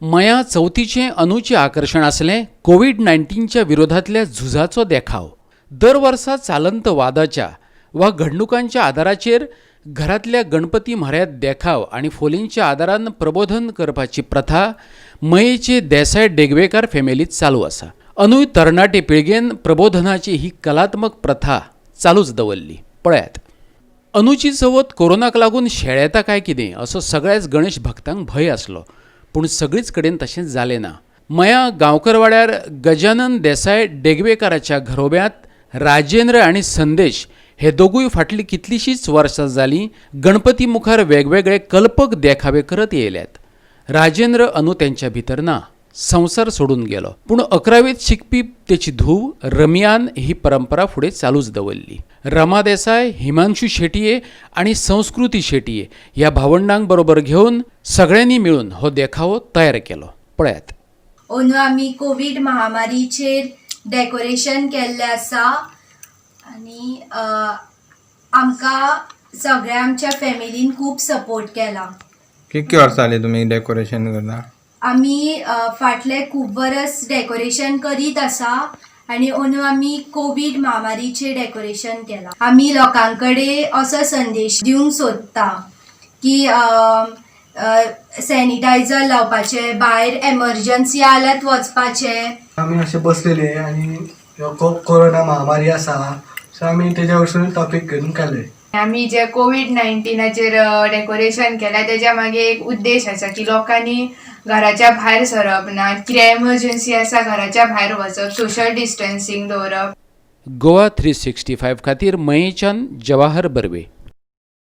मया चवथीचें अंदूचें आकर्शण आसलें कोवीड 19च्या विरोधांतल्या झुजाचो देखाव. दर वर्सा चालंत वादाच्या वा घडणुकांच्या आदाराचेर घरांतल्या गणपती म्हऱ्यांत देखाव आनी फोलींच्या आदारान प्रबोधन करपाची प्रथा मयेचे देसाय डेगवेकार फॅमिलींत चालू आसा. अंदूय तरणाटे पिळगेन प्रबोधनाची ही कलात्मक प्रथा चालूच दवरली. पळयात, अंदूची चवथ कोरोनाक लागून शेळेता काय कितें असो सगळ्याच गणेश भक्तांक भंय आसलो, पूण सगळीच कडेन तशें जालें ना. मया गांवकरवाड्यार गजानन देसाय डेगवेकाराच्या घरोब्यांत राजेंद्र आनी संदेश हे दोगूय फाटलीं कितलींशींच वर्सां जालीं गणपती मुखार वेगवेगळे कल्पक देखावे करत येयल्यात. राजेंद्र अंदू तेंच्या भितर ना, संवसार सोडून गेलो, पूण 11वेंत शिकपी तेची धूव रम्यान ही परंपरा फुडें चालूच दवरली. रमा देसाय, हिमांशू शेटये आनी संस्कृती शेटये ह्या भावंडांक बरोबर घेवन सगळ्यांनी मेळून हो देखावो तयार केलो. पळयात. अंदू आमी कोवीड महामारीचेर डेकोरेशन केल्लें आसा आनी आमकां सगळ्या आमच्या फॅमिलीन खूब सपोर्ट केला. कितकी वर्सां जाली तुमी डेकोरेशन करता? आमी फाटले खूब वरस डेकोरेशन करीत आसा आनी अंदू आमी कोवीड महामारीचेर डेकोरेशन केलां. आमी लोकां कडेन असो संदेश दिवंक सोदता की सॅनिटायझर लावपाचें, भायर एमरजंसी आल्यात वचपाचें. आमी अशे बसलेले आनी ह्यो कोरोना महामारी आसा, सो आमी तेज्या वरसून टॉपीक घेवन केले. आमी जे कोवीड 19चेर डेकोरेशन केलां तेज्या मागे एक उद्देश आसा की लोकांनी घराच्या भायर सरप ना, कितें एमरजंसी आसा घराच्या भायर वचप, सोशल डिस्टन्सींग दवरप. गोवा 365 खातीर मयेच्यान जवाहर बर्वे.